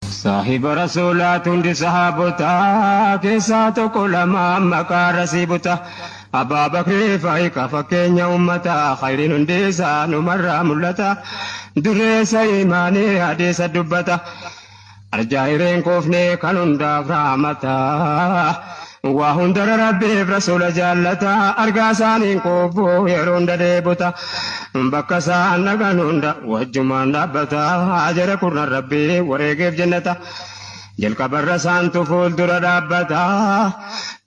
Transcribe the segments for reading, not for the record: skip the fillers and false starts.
Saahiba rasuulaatu hundi sahaabotaa keessaa tokko lama maqaa rasii buta. Abbaa Bakrii faayiqa fakkeenya uummataa khayriin hundi isaa numarraa mul'ata. Dureessa imaanii hadiisa dubbata. Arjaa hireen koofnee kan hundaaf raamata. Waa hundara rabbiif rasuula jaallata. Argaa isaaniin koofuu yeroo hunda deebuta. Bakka isaan dhaqan hunda wajjumaan dhaabbata. Jara kurnan rabbii wareegeef jannata. Jalqabarra isaantu fuuldura dhaabbata.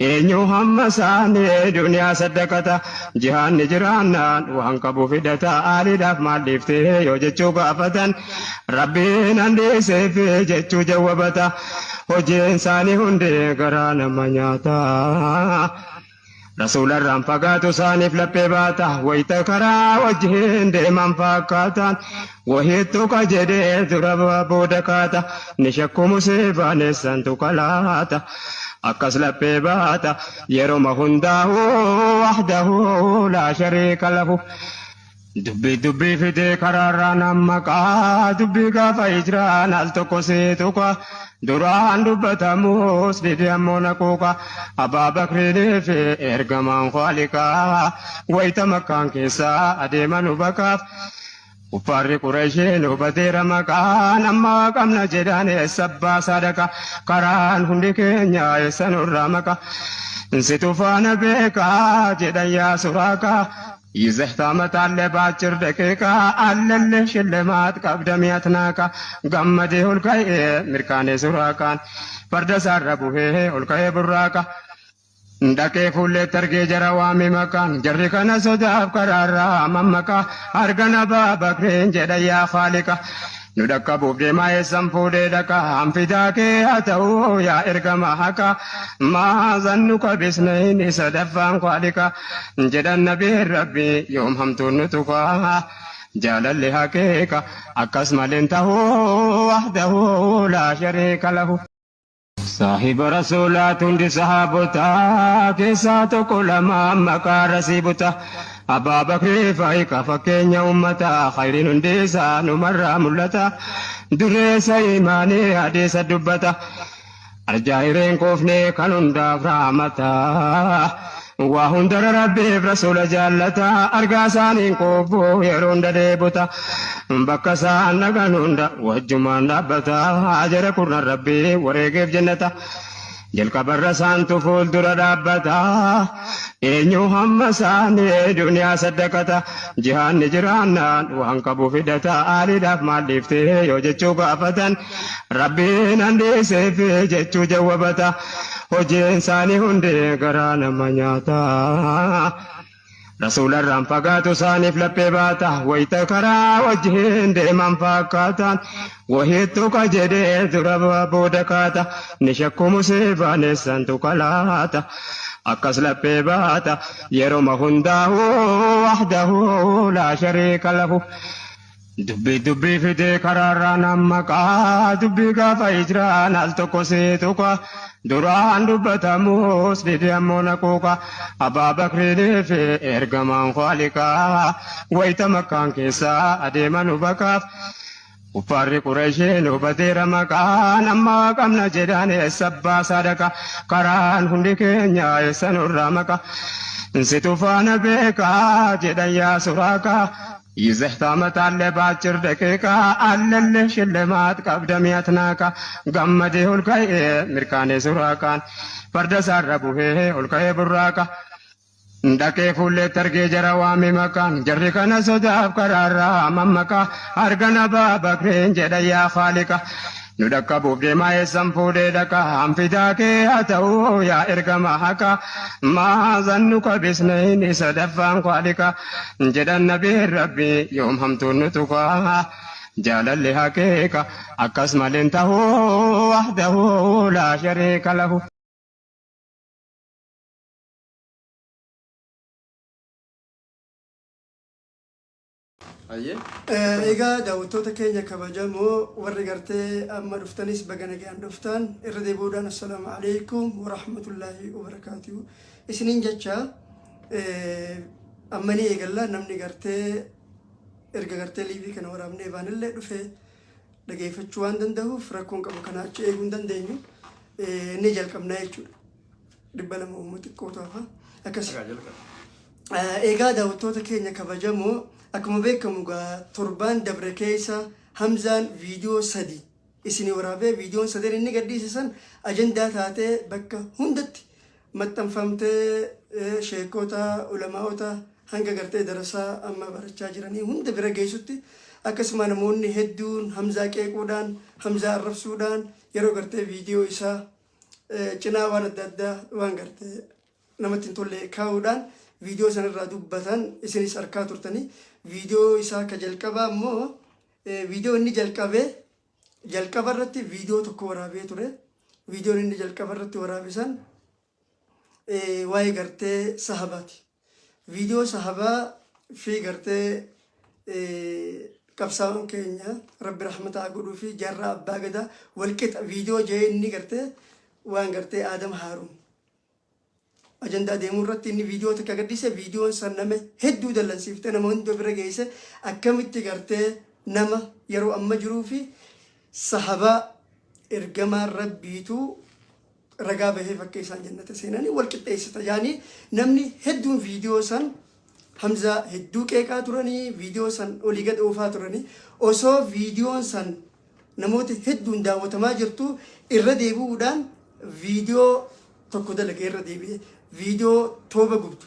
Eenyu hamma isaanii duniyaa saddaqata. Jihaanni jiraannaan waan qabu fidata. Aaliidhaaf maal dhiiftee yoo jechuu gaafatan. Rabbiin handiiseef jechuu jawwabata. Hojiin isaanii hundi garaa nama nyaata. Rasuularraan fagaatu isaaniif laphee baata. Wayita karaa wajjin deeman fakkaataan. Wahittu ka jedhee dura booda kaata. Ni shakku musiibaan eessantu kalaata. Akkas laphee baata. Yeroma hundaa'u wahdahu laa shariika lahu. Dubbii dubbii fidee karaarraa nan maqaa dubbii gaafa hijraan al tokko see tuqa duraan dubbatamus dide ammoo na quuqa Abbaa Bakriinii fi ergamaan Khaaliqaa wayita makkaan keessaa adeeman hubakaaf Kuffaarri Qureeshiin hubateera maqaan amma qabna jedhaan eessa baasaa dhaqa karaan hundi keenya eessa nurraa maqa situ faana beekaa jedhan yaa suraaqaa ይዘህ ታመጣለህ በአጭር ደቂቃ አለልህ ሽልማት ቀብደም ያትናቃ gammadee ol ka'ee mirkaanee suraaqaan farda isaarra buhee ol ka'ee burraaqa. Dhaqee fuulleetti argee jara waame maqaan jarri kana sodaaf karaarraa mammaqa argana Abbaa jedha yaa Khaaliqa. Nu dhaqqabuuf deemaa eessan fuudhee dhaqa hanfidaa kee haa ta'u yaa ergama haqa maazannu qabisneen sadaffaan Khaaliqa jedhan nabiin rabbi yoom hamtuun nu tuqaa. Jaalalli haqiiqa akkas maleen tahuu wahdahu laa shariika lahu. Saahiba rasuulaatu hundi sahaabotaa keessaa tokko lama maqaa rasii buta. Abbaa Bakrii faayiqa fakkeenya uummataa khayriin hundi isaa numarraa mul'ata. Dureessa imaanii hadiisa dubbata. Arjaa hireen koofnee kan hundaaf raamata. Waa hundara rabbiif rasuula jaallata. Argaa isaaniin koofuu yeroo hunda deebuta. Bakka isaan dhaqan hunda wajjumaan dhaabbata. Jara kurnan rabbii wareegeef jannata. Jalqabarra isaantu fuuldura dhaabbata. Eenyu hamma isaanii duniyaa saddaqata. Jihaanni jiraannaan waan qabu fidata. Aaliidhaaf maal dhiiftee yoo jechuu gaafatan. Rabbiin handiiseef jechuu jawwabata. Hojiin isaanii hundi garaa nama nyaata. Rasuularraan fagaatu isaaniif laphee baata. Wayita karaa wajjin deeman fakkaataan. Wahittu ka jedhee dura booda kaata. Ni shakku musiibaan eessantu kalaata. Akkas laphee baata. Yeroma hundaa'u wahdahu laa shariika lahu. Dubbii dubbii fidee karaarraa nan maqaa dubbii gaafa hijraan al tokko see tuqa duraan dubbatamus dide ammoo na quuqa Abbaa Bakriinii fi ergamaan Khaaliqaa wayita makkaan keessaa adeeman hubakaaf Kuffaarri Qureeshiin hubateera maqaan amma qabna jedhaan eessa baasaa dhaqa karaan hundi keenya eessa nurraa maqa situ faana beekaa jedhan yaa suraaqaa ይዘህ ታመጣለህ በአጭር ደቂቃ አለልህ ሽልማት ቀብደም ያትናቃ gammadee ol ka'ee mirkaanee suraaqaan farda isaarra buhee ol ka'ee burraaqa. Dhaqee fuulleetti argee jara waame maqaan jarri kana sodaaf karaarraa mammaqa argana Abbaa Bakriin jedha yaa Khaaliqa. Nu dhaqqabuuf deemaa eessan fuudhee dhaqa hanfidaa kee haa ta'u yaa ergama haqa maazannu qabisneen sadaffaan Khaaliqa jedhan nabiin rabbi yoom hamtuun nu tuqaa. Jaalalli haqiiqa akkas maleen tahuu wahdahu laa shariika lahu. Ayyee. Egaa daawwattoota keenya kabajamoo warri gartee amma dhuftanis baga nagaan dhuftan irra deebi'uudhaan assalaamu alaikum warahmatullaahi wabarakaatuhu isiniin jecha amma ni eegalla namni gartee erga gartee live kana waraabnee baanillee dhufe Dhageeffachuu waan danda'uuf rakkoon qabu kanaa achi eeguu hin dandeenyu. Ni jalqabnaa jechuudha. 200 uumuu xiqqoo ta'a. Akkasi. Egaa daawwattoota keenya kabajamoo, akkuma beekamu gaa torbaan dabre keessa Hamzaan viidiyoo 3 isinii waraabee, viidiyoon sadeen inni gadhiise san ajandaa taatee bakka hundatti maxxanfamtee, sheekota, ulamaa'ota hanga gartee darasaa amma barachaa jiranii hunda bira geessutti, akkasuma namoonni hedduun Hamzaa qeequudhaan, Hamzaa arrabsuudhaan, yeroo gartee viidiyoo isaa cinaa waan adda addaa waan gartee namatti hin tolle kaa'uudhaan viidiyoo sanarraa dubbatan isinis arkaa turtanii. Viidiyoo isaa ka jalqabaa immoo, viidiyoo inni jalqabee jalqaba irratti viidiyoo tokko waraabee ture. Viidiyoon inni jalqaba irratti waraabe san waa'ee gartee sahabaati. Viidiyoo sahabaa fi gartee qabsaa'oon keenya Rabbi rahmataa godhuu fi Jaarraa Abbaa Gadaa walqixa viidiyoo jee inni gartee waan gartee Aadam Haaruun ajandaa deemuu irratti inni viidiyoo takka gadhiise. Viidiyoon san nama hedduu dallansiiftee nama hunda bira geesse. Akkamitti gartee nama yeroo amma jiruu fi sahabaa ergamaan Rabbiitu ragaa bahee fakka isaan jannata seenanii wal qixxeessita yaani namni hedduun viidiyoo san Hamzaa hedduu qeeqaa turanii, viidiyoo san olii gad oofaa turanii. Osoo viidiyoon san namoota hedduun daawwatamaa jirtu irra deebi'uudhaan viidiyoo tokko dalage. Irra deebi'ee viidiyoo tooba gubdu.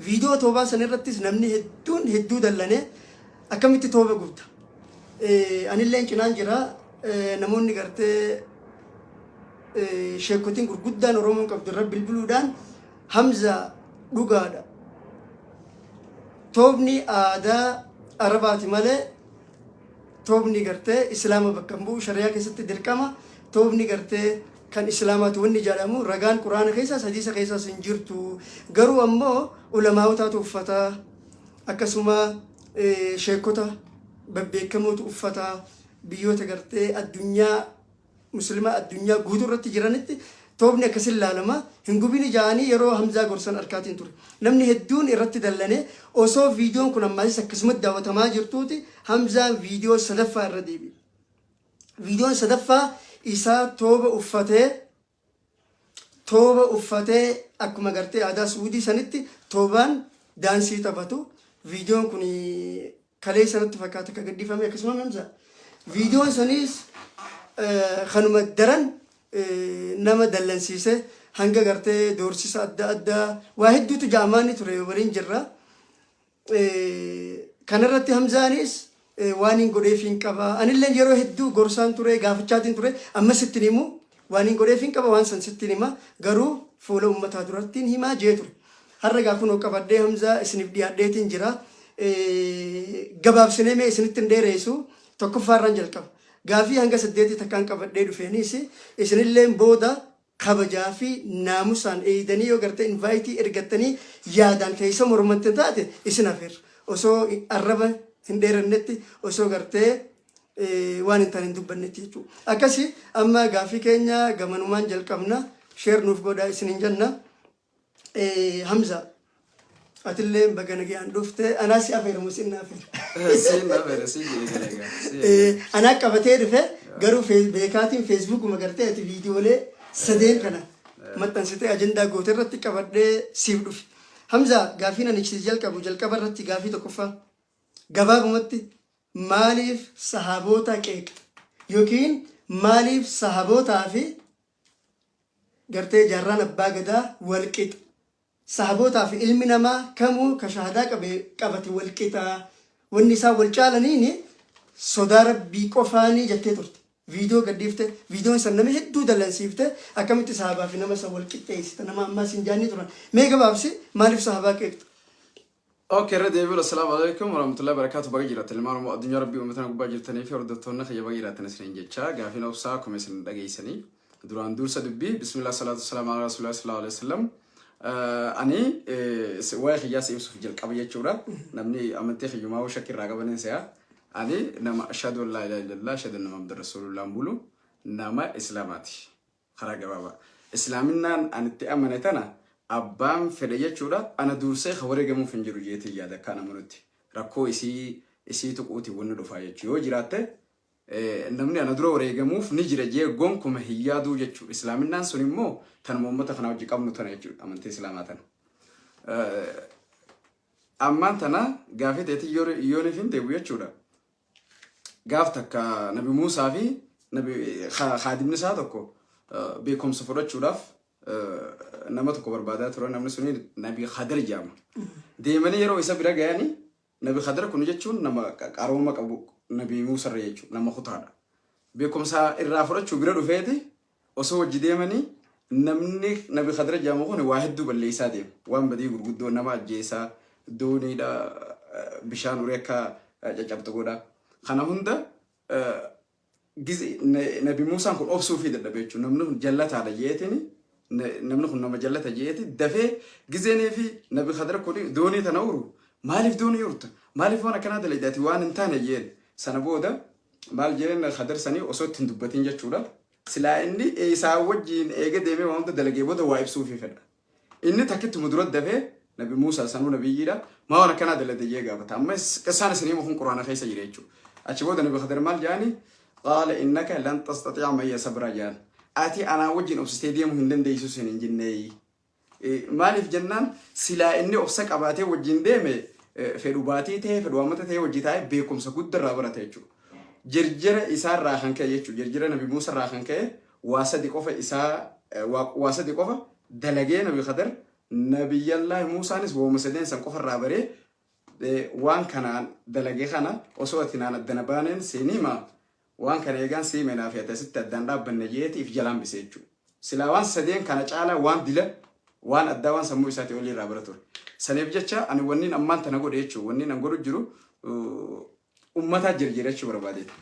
Viidiyoo toobaa san irrattis namni hedduun hedduu dallanee, akkamitti tooba gubda? Anilleen cinaan jira. Namoonni gartee sheekotiin gurguddaan Oromoon qabdu irra bilbiluudhaan, Hamza, dhugaadha. Toobni aadaa Arabaati malee toobni gartee Islaama bakka hin bu'u, shari'aa keessatti dirqama. Toobni gartee kan Islaamaati wanni jedhamu ragaan Quraana keessaas hadiisa keessaas hin jirtu. Garuu ammoo ulamaa'otaatu uffata, akkasuma sheekota babbeekamootu uffata. Biyyoota gartee addunyaa Muslimaa addunyaa guutuu irratti jiranitti toobni akkasin laalama, hin gubini ja'anii yeroo Hamzaa gorsan arkaatiin ture. Namni hedduun irratti dallane. Osoo viidiyoon kun ammaasis akkasumatti daawwatamaa jirtuuti Hamzaan viidiyoo sadaffaa irra deebi'e. Viidiyoon sadaffaa isaa tooba uffatee, tooba uffatee akkuma gartee aadaa Suudii sanitti toobaan daansii taphatu. Viidiyoon kun kalee sanatti fakkaata akka gadhiifame akkasuma Hamzaa. Viidiyoon saniis kanuma daran nama dallansiise, hanga gartee doorsisa adda addaa waa hedduutu ja'amaa ni ture waliin jirra. Kanarratti Hamzaanis waan hin godheef hin qaba. Anillee yeroo hedduu gorsaan ture, gaafachaatiin ture, amma sittin himu, waan hin godheef hin qaba, waan san sittin hima, garuu fuula uummataa durattiin himaa jee ture. Har'a gaa kunoo qabadhee Hamzaa isiniif dhiyaadheetiin jira. Gabaabsinee mee isinitti hin dheereessu, tokkoffaarraan jalqaba. Gaafii hanga saddeetii takkaan qabadhee dhufeenis isinilleen booda kabajaa fi naamusaan eeydanii yoo gartee invite ergattanii yaadaan keessa mormatte taate isin hafeerra. Osoo arraba hin dheerannetti, osoo gartee waan hin taane hin dubbannetti jechuudha. Akkasi amma gaafii keenya gamanumaan jalqabna. Share nuuf godhaa isinin jenna. Hamza, atillee baga nagayaan dhufte. Anaa si afeera moo sin afeera? Siin afeera, siin jedhe galagaa. Anaa qabatee dhufe, garuu beekaatiin feesbuukuma gartee ati viidiyoolee sadeen kana maxxansitee ajandaa goote irratti qabadhee siif dhufe. Hamza, gaafiin ani si jalqabu jalqaba irratti gaafii tokkoffaa, gabaabumatti maaliif sahaboota qeeqxa yookiin maaliif sahabootaa fi gartee Jaarraan Abbaa Gadaa wal qixa? Sahabootaa fi ilmi namaa kamuu ka shahadaa qabe qabate wal qixa. Wanni isaan wal caalaniini sodaa Rabbii qofaanii jettee turte. Viidiyoo gadhiifte, viidiyoon san nama hedduu dallansiifte. Akkamitti sahabaa fi nama san wal qixxeessita nama ammaa siin jaannii turan. Mee gabaabsi, maaliif sahabaa qeeqxa? Okay, irra deebi'uun assalaamu alaikum warahmatullahi wabarakatuh. Baga jiraattan ilmaan Oromoo addunyaa Rabbii uummatana gubbaa jirtanii fi hordoftoonni kiyya, baga jiraattan isiniin jecha. Gaafiin obsaa akkuma isin dhageessanii duraan dursa dubbii bismillah, salaatu salaamu ala rasuulillah sallallahu alaihi wasallam. Ani waa'ee kiyyaa si ibsuuf jalqaba jechuudha. Namni amantii kiyyumaa hoo shakki irraa qabaniin se'a. Ani nama ashhadu an laa ilaaha illallah, ashhadu anna Muhammadan rasuulullah bulu, nama Islaamaati. Karaa gabaabaa. Islaaminaan ani itti amane tana abbaan fedhe jechuudha ana dursee ka wareegamuuf hin jiru jeetiin yaada akkaan amanutti. Rakkoo isii tuquutiin wanni dhufaa jechuu yoo jiraatte. Namni ana dura wareegamuuf ni jira jee gonkuma hin yaaduu jechuudha. Islaaminaan sun immoo tanuma uummata kana wajji qabnu tana jechuudha, amantii islaamaa tana. Ammaan tana gaafii teetii yooniif hin deebi'u jechuudha. Gaaf takka Nabi Muusaa fi Nabi kaadimni isaa tokko beekumsa fudhachuudhaaf nama tokko barbaadaa turan. Namni suni Nabi Khadar jedhama. Deemanii yeroo isa bira ga'anii, Nabi Khadar kun jechuun nama qarooma qabu Nabi Muusarra jechuudha, nama kutaadha. Beekumsa irraa fudhachuu bira dhufeeti osoo wajji deemanii, namni Nabi Khadar jedhamu kun waa hedduu balleessaa deema. Waan badii gurguddoo, nama ajjeesaa, dooniidha bishaan uree akka caccabtu godha. Kana hunda Nabi Muusaan kun obsuu fi dadhabe jechuudha. Namni kun jallataadha jeetiin, namni kun nama jallata jeeti dafee gizeenii fi Nabi Khadar kun doonii tana uru, maaliif doonii urta, maaliif waan akkanaa dalagde, ati waan hin taane jeen. Sana booda maal jeen Khadar sanii osoo itti hin dubbatin jechuudha. Silaa inni isaa wajjiin eega deemee waan hunda dalagee booda waa ibsuufii fedha. Inni takkittuma dura dafee Nabi Muusaa sanuu nabiyyiidha. Maa waan akkanaa dalagde jee gaafata. Amma qissaan isin himu kun Quraana keessa jira jechuudha. Achi booda Nabi Khadar maal jedhani? Qaala innaka lan tastati'a mayya sabra jedhan. Ati anaa wajjin obsitee deemuu hin dandeessu sin hin jenneeyi. Maaliif jennaan, silaa inni obsa qabaatee wajjin deeme, fedhu baatii ta'e, fedhu amata ta'e, wajji taa'ee beekumsa guddaa irraa barata jechuudha. Jirjira isaarraa kan ka'e jechuudha. Jirjira Nabi Muusaa irraa kan ka'e waa sadi qofa isaa waa sadi qofa dalagee Nabi Khadar. Nabiyyallaahi Muusaanis wauma sadeen san qofa irraa baree, waan kanaan dalage kana osoo ati naan addana baaneen siin hima, waan kana eegaan sii hime naaf ati asitti addaan dhaabbanne jeeti if jalaan bise jechuudha. Silaa waan sadeen kana caalaa waan dila, waan addaa, waan sammuu isaatii olii irraa bara ture. Saniif jecha ani wanniin ammaan tana godhe jechuudha. Wanniin an godhu jiru ummataa jirjiirachuu barbaadeeti.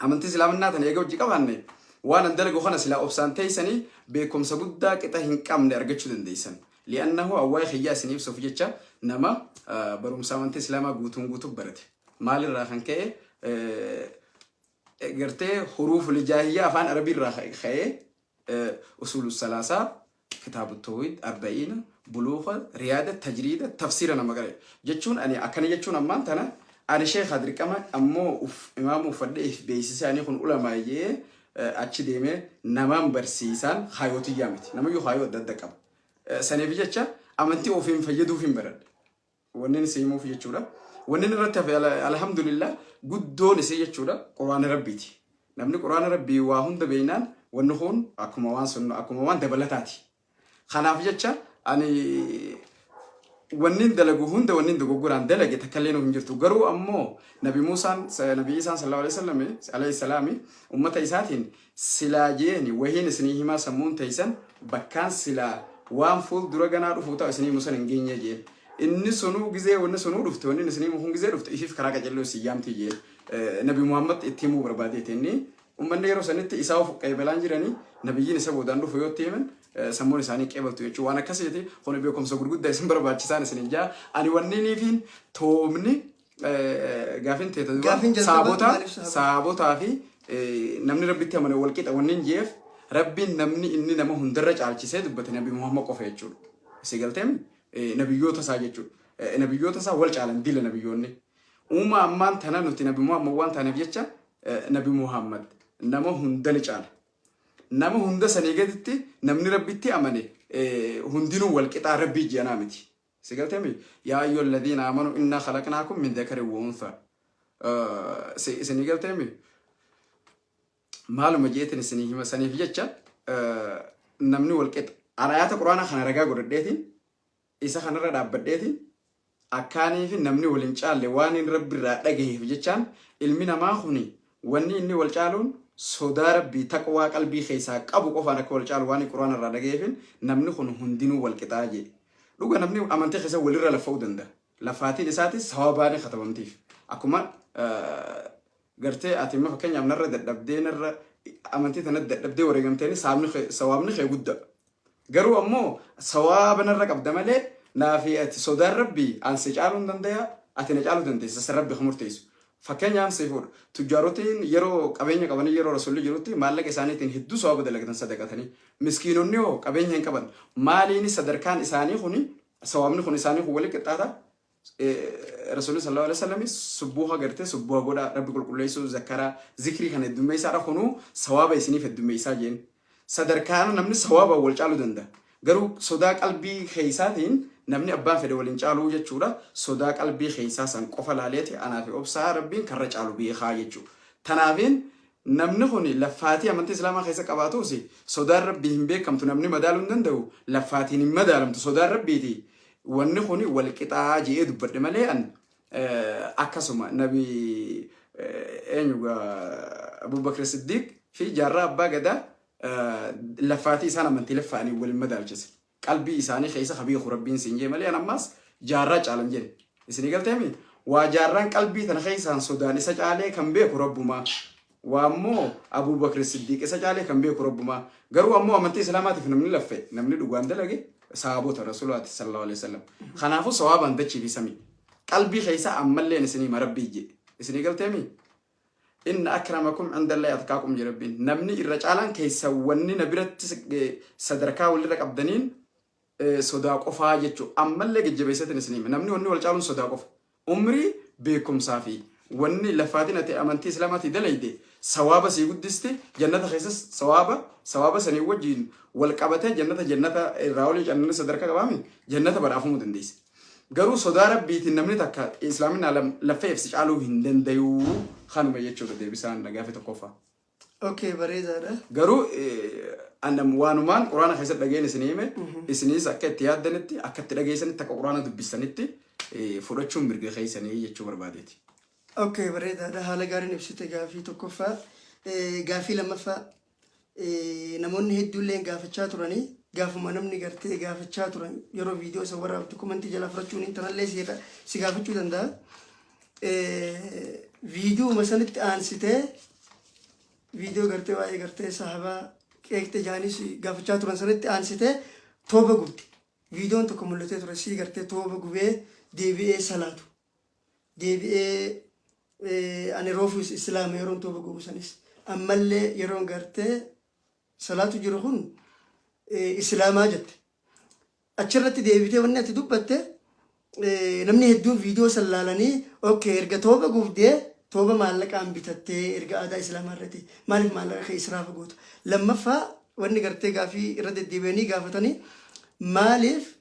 Amantii islaaminaa tana eega hojii qabaanne, waan an dalagu kana silaa obsaan teessanii beekumsa guddaa qixa hin qabne argachuu dandeessan. Li'annahu awwaa'ee kiyyaa isin ibsuuf jecha nama barumsa amantii islaamaa guutuun guutuu barate. Maalirraa kan ka'e, gartee huruuf lijaahiyyaa afaan arabiirraa ka'ee usuulu salaasaa, kitaabu tawhid, arba'iina, buluuqa, riyaada, tajriida, tafsiira nama qare jechuun. Ani akkana jechuun ammaan tana ani sheekha dirqama ammoo uf imaama uffadhee if beeksisee ani kun ulamaa jee achi deemee namaan barsiisaan kaayotiyyaa miti. Namayyuu kaayoo adda adda qaba. Saniif jecha amantii ofiin fayyaduuf hin baradhe. Wanni isin himuuf jechuudha. Wanni irratti hafe, alhamdulillah, guddoon isii jechuudha Quraana Rabbiiti. Namni Quraana Rabbii waa hunda beeknaan wanni kun akkuma waan sun akkuma waan dabalataati. Kanaaf jecha ani wanni dalagu hunda, wanni dogoggoraan dalage takka illee hin jirtu. Garuu ammoo Nabi Muusaan, Nabi Isaan sallallahu alaihi wasallam alayhi salaami ummata isaatiin silaa jeeni wahiin isinii himaa sammuun teessan bakkaan silaa waan fuul dura ganaa dhufuu ta'u isinii himu san hin geenye jeen. Inni sunuu gizee wanni sunuu dhufte, wanni isinii himu kun gizee dhufte ifiif karaa qacello isin yaamti jeen. Nabi Muhammad itti himuu barbaadeeti inni. Uummanni yeroo sanitti isaa of qeebalaan jiranii, nabiyyiin isa boodaan dhufu yoo itti himan sammuun isaanii qeebaltu jechuudha. Waan akkasiiti kun beekumsa gurguddaa isin barbaachisaan isin jaa. Ani wanni fi toomni gaafin teeta dura Gaafin jalqabaa saabota maaliif sahaaba? Saabotaa fi namni Rabbitti amane wal qixa wanni hin jeef, Rabbiin namni inni nama hundarra caalchisee dubbate Nabi Muhammad qofa jechuudha. Si galteemi nabiyyoota isaa jechuudha. Nabiyyoota isaa wal caalan dila nabiyyoonni. Uumaa ammaan tana nuti Nabi Muhammad waan taaneef jecha Nabi Muhammad nama hunda ni caala. Nama hunda sanii gaditti namni Rabbitti amane hundinuu wal qixaa Rabbii ji'anaa miti. Si galteemi yaa ayyuhal ladhiina amanu innaa khalaqnaakum min dhakarin wa unthaa. Isinii galteemi maaluma jeetin isinii hima. Saniif jecha namni wal qixa. Anaayata Quraanaa kana ragaa godhadheetiin, isa kanarra dhaabbadheetiin, akkaanii fi namni wal hin caalle waan inni Rabbi irraa dhagaheef jechaan, ilmi namaa kuni wanni inni wal caaluun sodaa Rabbii, taqwaa qalbii keessaa qabu qofaan akka wal caalu waan inni Quraana irraa dhagaheefin namni kun hundinuu wal qixaa jee. Dhuga namni amantii keessa walirra laffa'uu danda'a. Laffaatiin isaatis sawabaani katabamtiif. Akkuma gartee ati immoo fakkeenyaaf narra dadhabdee, narra amantii tanatti dadhabdee wareegamteeni sawaabni kee guddaa. Garuu ammoo sawaaba narra qabda malee naafi ati sodaan Rabbii an si caaluu hin danda'a, ati na caaluu dandeessa, san Rabbi kan murteessu. Fakkeenyaaf si fuudha. Tujjaarotiin yeroo qabeenya qabanii, yeroo Rasuulli jirutti maallaqa isaaniitiin hedduu sawaaba dalagatan sadaqatanii. Miskiinonni hoo qabeenya hin qaban. Maaliini sadarkaan isaanii kuni, sawaabni kun isaanii kun walitti qixxaata? Rasuulli sallallahu alaihi wasallam subbuha gartee subbuha godhaa, Rabbi qulqulleessuu, zakkaraa, zikrii kana heddummeessaadha, kunuu sawaaba isiniif heddummeessaa jeen. Sadarkaan namni sawaabaan wal caaluu danda'a. Garuu sodaa qalbii keessaatiin namni abbaan fedhe waliin caaluu jechuudha. Sodaa qalbii keessaa san qofa laaleeti anaa fi obsaa Rabbiin karra caalu beekaa jechuudha. Tanaafiin namni kun laffaatii amantii Islaamaa keessa qabaatus sodaan Rabbii hin beekamtu, namni madaaluu hin danda'u, laffaatiin hin madaalamtu sodaan Rabbiiti. Wanni kun wal qixaa je'ee dubbadhe malee an akkasuma nabi eenyu Abubakar Siddiq fi Jaarraa Abbaa Gadaa laffaatii isaan amantii laffaanii wal madaalchise. Qalbii isaanii keessa ka beeku Rabbiin siin jee malee an ammaas Jaarraa caalan jenne. Isinii galteemi? Waa Jaarraan qalbii tana keessaan sodaan isa caalee kan beeku Rabbumaa. Waa ammoo Abubakar Siddiq isa caalee kan beeku Rabbumaa. Garuu ammoo amantii Islaamaatiif namni laffe, namni dhugaan dalage sahaabota Rasuulaati sallallahu alaihi wasallam. Kanaafuu sawaabaan dachii fi samii. Qalbii keessa ammalleen isinii ma Rabbii jee. Isinii galteemi? Inna akramakum indallahi atqaakum jedhe Rabbiin. Namni irra caalaan keessa wanni na biratti sadarkaa walirra qabdaniin sodaa qofaa jechuudha. Ammallee gajjabeessatiin isin hima. Namni wanni wal caaluun sodaa qofa. Umrii, beekumsaa fi wanni lafaatiin ati amantii Islaamaatii dalayde sawaaba sii guddisti, jannata keessas sawaaba sanii wajjin wal qabatee jannata irraa olii jannata sadarkaa qabaami jannata badhaafamuu dandeessa. Garuu sodaa Rabbiitiin namni takka Islaaminaa laffee si caaluu hin dandayuu, kanuma jechuudha deebisaan gaaffii tokkoffaa. Okay, bareedaadha. Garuu anam waanumaan Quraana keessatti dhageen isinii hime, isinis akka itti yaaddanitti, akka itti dhageessanitti, akka Quraana dubbistanitti fudhachuun mirga keessanii jechuu barbaadeeti. Okay, bareedaadha. Haala gaariin ibsite gaafii tokkoffaa. Gaafii lammaffaa, namoonni hedduullee gaafachaa turanii, gaafuma namni gartee gaafachaa turan yeroo viidiyoo isa waraabdu komantii jala fudhachuun intanallee si gaafachuu danda'a. Viidiyooma sanitti aansitee viidiyoo gartee waa'ee gartee sahabaa qeeqxe jaanis gaafachaa turan sanitti aansitee tooba gubde. Viidiyoon tokko mul'atee ture, sii gartee tooba gubee deebi'ee salaatu. Deebi'ee ani roofu Islaama, yeroon tooba gubu sanis ammallee yeroon gartee salaatu jiru kun Islaamaa jette. Achirratti deebitee wanni ati dubbatte, namni hedduun viidiyoo san laalanii, okay, erga tooba gubdee tooba maallaqaan bitattee, erga aadaa Islaamaa irratti maaliif maallaqa kee israafa goota? Lammaffaa, wanni gartee gaafii irra deddeebi'anii gaafatanii, maaliif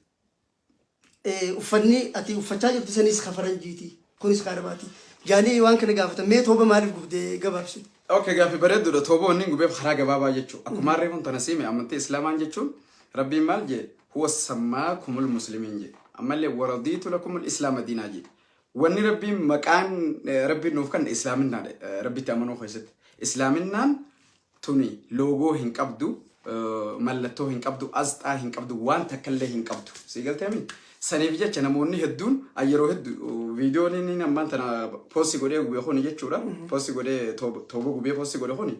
uffanni ati uffachaa jirtu sanis ka faranjiiti, kunis ka Arabaati jaanii waan kana gaafatan. Mee tooba maaliif gubdee gabaabsi? Okay, gaaffii bareedduudha. Tooba wanni gubeef karaa gabaabaa jechuudha. Akkuma harree kun tana siime, amantii Islaamaan jechuun Rabbiin maal jee? Huwa sammaakumul muslimiin jee. Ammallee waradiitu lakumul Islaama diinaa jee. Wanni Rabbiin maqaan Rabbiin nuuf kanne Islaaminaadha Rabbitti amanuu keessatti. Islaaminaan tuni loogoo hin qabdu, mallattoo hin qabdu, asxaa hin qabdu, waan takkallee hin qabdu. Sii galteemi? Saniif jecha namoonni hedduun yeroo hedduu viidiyoon inni ammaan tana post godhee gubee kuni jechuudha. Post godhee tooba gubee post godhe kuni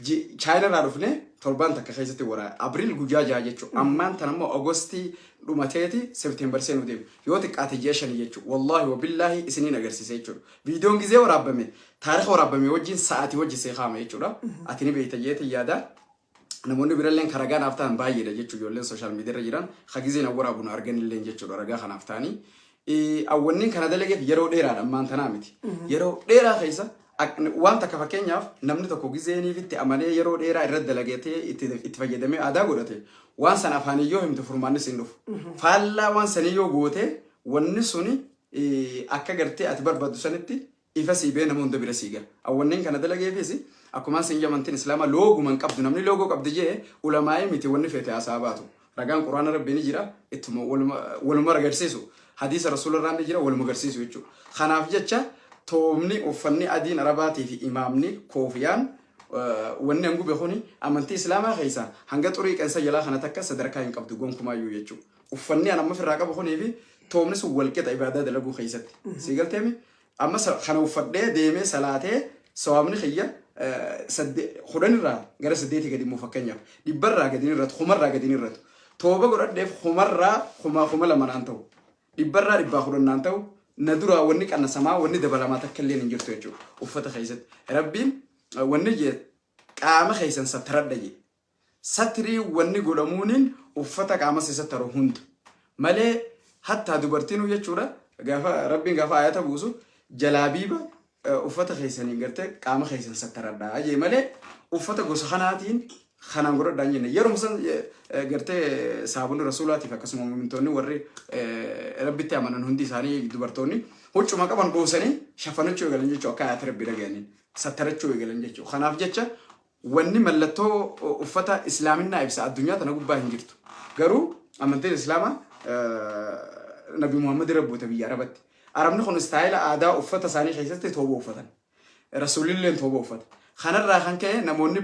Chaayina irraa dhufnee torbaan takka keessatti waraa Abriil guyyaa 6 jechuudha. Ammaan tana immoo Agostii dhumateeti September seenuu deemu. Yoo xiqqaate ji'a 5 jechuudha. Wallaahi wabillaahi isiniin agarsiisa jechuudha. Viidiyoon gizee waraabbame taarika waraabbame wajjin sa'aatii wajjin see kaa'ama jechuudha. Ati ni beekta jeetii yaada. Namoonni biralleen kan ragaa naaf ta'an baay'eedha jechuudha. Ijoolleen social media irra jiran ka gizee na waraabu na arganillee jechuudha ragaa kanaaf ta'anii. Awwanniin kana dalageef yeroo dheeraadha, ammaan tanaa miti. Yeroo dheeraa keessa waan takka, fakkeenyaaf namni tokko gizeeniif itti amanee yeroo dheeraa irratti dalagatee itti fayyadamee aadaa godhate, waan sana afaanii yoo himte furmaanni siin dhufu. Faallaa waan sanii yoo goote, wanni suni akka gartee ati barbaaddu sanitti ifa sii bee nama hunda bira sii gaha. Awwanneen kana dalageefis akkumaan siin amantiin Islaamaa looguma hin qabdu. Namni loogoo qabdi jee ulamaa'ee miti, wanni feete haasaa baatu. Ragaan Quraana Rabbii ni jira, ittuma waluma agarsiisu. Hadiisa Rasuula irraa ni jira, waluma agarsiisu jechuudha. Kanaaf jecha toomni uffanni adiin Arabaatii fi imaamni koofiyaan wanni an gube kuni amantii Islaamaa keessa hanga xurii qeensa jalaa kana takka sadarkaa hin qabdu gonkumaayyuu jechuudha. Uffanni an amma ofirraa qabu kunii fi toomni sun walqixa ibaadaa dalaguu keessatti. Sii galteemi? Amma kana uffadhee deemee salaatee sawaabni kiyya 10 irraa gara 8 gadi immoo, fakkeenyaaf 100rraa gadi hin irratu, 1000rraa gadi hin irratu. Tooba godhadheef 1000rraa 2000 naan ta'u. 100rraa 110 naan ta'u. Na duraa wanni qannasamaa, wanni dabalamaa takka illee hin jirtu jechuudha. Uffata keessatti. Rabbiin wanni jee qaama keessan sattaradha jee. Satrii wanni godhamuuniin uffata qaama si sattaru hunda. Malee hattaa dubartiinuu jechuudha. Gaafa Rabbiin gaafa ayata buusu jalaabiiba uffata keessaniin gartee qaama keessan sattaradhaa jee malee uffata gosa kanaatiin kanaan godhadhaa hin jenne. Yeruma san gartee saabonni rasuulaatiif akkasuma mu'mintoonni warri Rabbitti amanan hundi isaanii dubartoonni huccuma qaban dhoosanii shafanachuu eegalan jechuudha akka ayata Rabbi dhaga'aniin sattarachuu eegalan jechuudha. Kanaaf jecha wanni mallattoo uffata islaaminaa ibsa addunyaa tana gubbaa hin jirtu. Garuu amantiin islaamaa Nabi Muhammad irra buute biyya Arabatti. Arabni kun istaayila aadaa uffata isaanii keessatti tooba uffatan. Rasuulilleen tooba uffata. Kanarraa kan ka'e namoonni